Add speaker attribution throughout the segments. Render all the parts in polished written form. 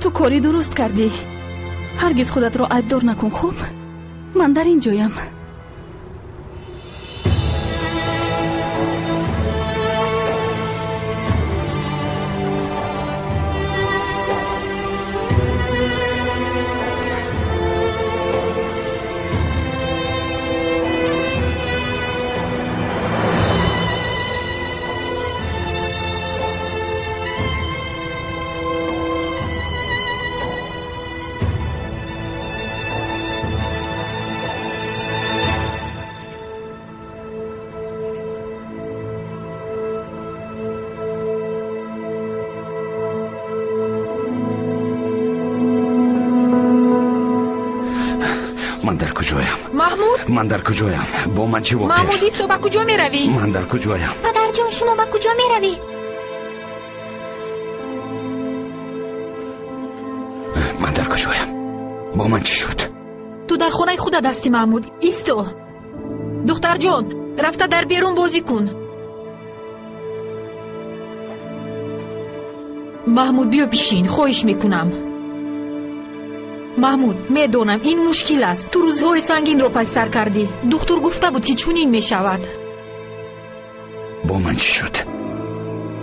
Speaker 1: Ту кори дуруст кардӣ. Ҳаргиз худатро айбдор накун, хуб? Ман дар ин ҷоям.
Speaker 2: Ман дар куҷоям?
Speaker 3: Маҳмуд?
Speaker 2: Ман дар куҷоям? Бо ман чӣ воқеа
Speaker 3: Маҳмуд, исто, ба куҷо меравӣ?
Speaker 2: Ман дар куҷоям?
Speaker 4: Падарҷон, шумо ба куҷо меравед?
Speaker 2: Ман дар куҷоям? Бо ман чӣ шуд?
Speaker 3: Ту дар хонаи худат ҳастӣ, Маҳмуд. Исто. Духтарҷон, рафта дар берун бозӣ кун. Маҳмуд, биё бишин, хоҳиш мекунам. Маҳмуд, медонам ин мушкил аст. Ту рӯзҳои сангинро паси сар кардӣ. Духтур гуфта буд, ки чунин мешавад.
Speaker 2: Бо ман чӣ шуд?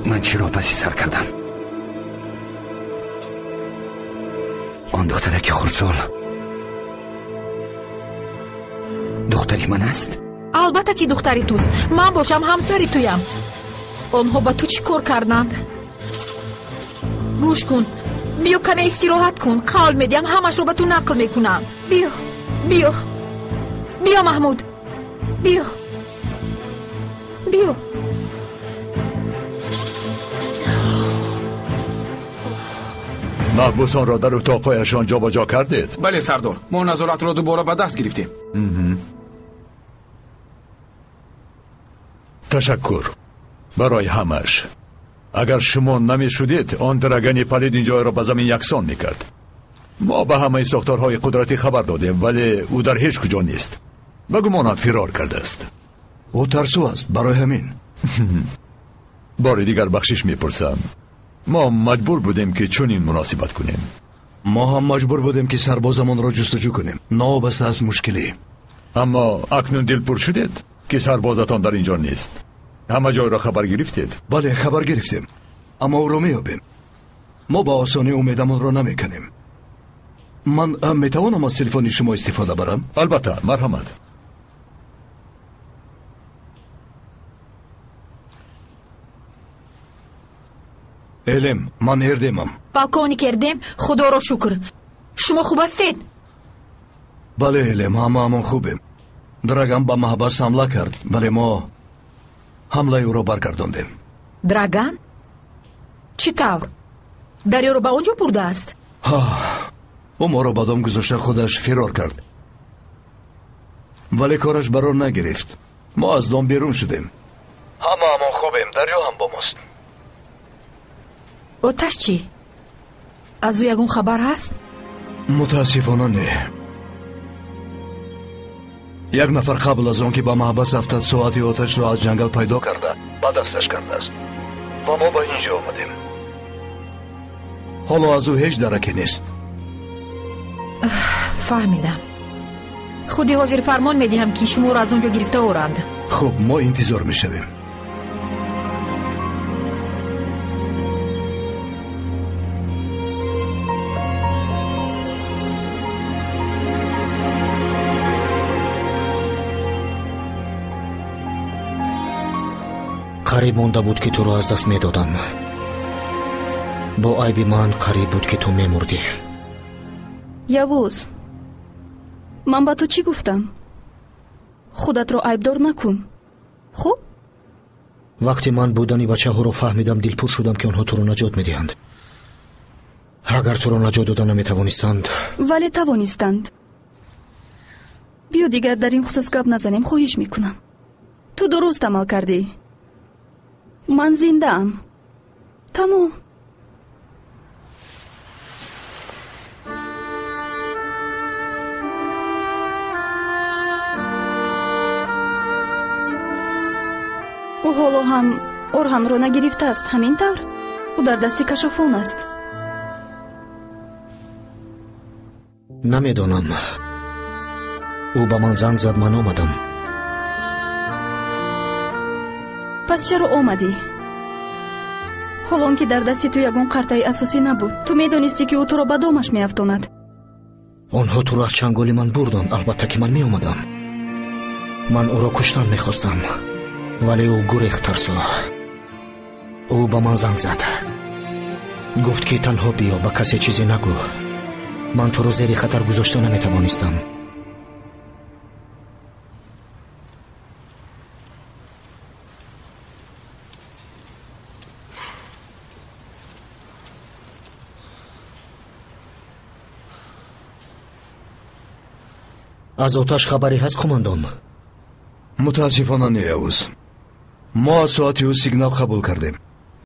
Speaker 2: Ман чиро паси сар кардам? Он духтараки хурдсол духтари ман аст?
Speaker 3: Албатта ки духтари туст. Ман бошам ҳамсари туям. Онҳо ба ту чӣ кор карданд? Гӯш кун, биё каме истироҳат кун. Қавл медиҳам, ҳамашро ба ту нақл мекунам. Биё, биё, биё, Маҳмуд, биё, биё.
Speaker 5: Маҳбусонро дар утоқҳояшон ҷобаҷо кардед?
Speaker 6: Бале, сардор, мо назоратро дубора ба даст гирифтем.
Speaker 5: Ташаккур барои ҳамаш. Агар шумо намешудед, он драгани палид ин ҷойро ба замин яксон мекард. Мо ба ҳамаи сохторҳои қудратӣ хабар додем, вале ӯ дар ҳеҷ куҷо нест. Ба гумонам фирор кардааст.
Speaker 7: Ӯ тарсу аст, барои ҳамин.
Speaker 5: Бори дигар бахшиш мепурсам. Мо маҷбур будем, ки чунин муносибат кунем.
Speaker 7: Мо ҳам маҷбур будем, ки сарбозамонро ҷустуҷӯ кунем, новобаста аз мушкилӣ.
Speaker 5: Аммо акнун дилпур шудед, ки сарбозатон дар ин ҷо нест. Ҳама ҷойро хабар гирифтед?
Speaker 7: Бале, хабар гирифтем, аммо ӯро меёбем. Мо ба осонӣ умедамонро намеканем. Ман метавонам аз телефони шумо истифода барам?
Speaker 5: Албатта, марҳамат.
Speaker 7: Элем, ман Эрдемам.
Speaker 3: Полковник Эрдем, худоро шукр. Шумо хуб ҳастед?
Speaker 7: Бале, Элем, ҳамаамон хубем. Драган ба маҳбас ҳамла кард, вале мо ҳамлаи ӯро баргардондем.
Speaker 3: Драган? Чӣ тавр? Дарёро ба он ҷо бурдааст?
Speaker 7: Ӯ моро ба дом гузошта худаш фирор кард, вале кораш барор нагирифт. Мо аз дом берун шудем. Ҳамаамон хубем, дарё ҳам бо мост.
Speaker 3: Оташ чӣ? Аз ӯ ягон хабар ҳаст?
Speaker 7: Мутаассифона не. Як нафар қабл аз он ки ба маҳбас афтад, соати оташро аз ҷангал пайдо карда ба дасташ кардааст ва мо ба ин ҷо омадем. Ҳоло аз ӯ ҳеҷ дараке нест.
Speaker 3: Фаҳмидам. Худи ҳозир фармон медиҳам, ки шуморо аз он ҷо гирифта оранд.
Speaker 7: Хуб, мо интизор мешавем.
Speaker 8: Қариб монда буд, ки туро аз даст медодам. Бо айби ман қариб буд, ки ту мемурдӣ.
Speaker 1: Явуз, ман ба ту чӣ гуфтам? Худатро айбдор накун, хуб?
Speaker 8: Вақте ман будани бачаҳоро фаҳмидам, дилпур шудам, ки онҳо туро наҷот медиҳанд. Агар туро наҷот дода наметавонистанд,
Speaker 1: вале тавонистанд. Биё дигар дар ин хусус гап назанем, хоҳиш мекунам. Ту дуруст амал кардӣ. Ман зиндаам. Тамом. Ӯ ҳоло ҳам Орҳанро нагирифтааст, ҳамин тавр? Ӯ дар дасти кашофон аст.
Speaker 8: Намедонам. Ӯ ба ман занг зад, ман омадам.
Speaker 1: Пас чаро омадӣ? Ҳоло он ки дар дасти ту ягон қартаи асосӣ набуд, ту медонистӣ, ки ӯ туро ба домаш меафтонад.
Speaker 8: Онҳо туро аз чанголи ман бурданд, албатта ки ман меомадам. Ман ӯро куштан мехостам, вале ӯ гурехт, тарсо. Ӯ ба ман занг зад, гуфт ки танҳо биё, ба касе чизе нагӯ. Ман туро зери хатар гузошта наметавонистам. Аз оташ хабаре ҳаст, қумандон?
Speaker 7: Мутаассифона, не, Явуз. Мо аз соати ӯ сигнал қабул кардем.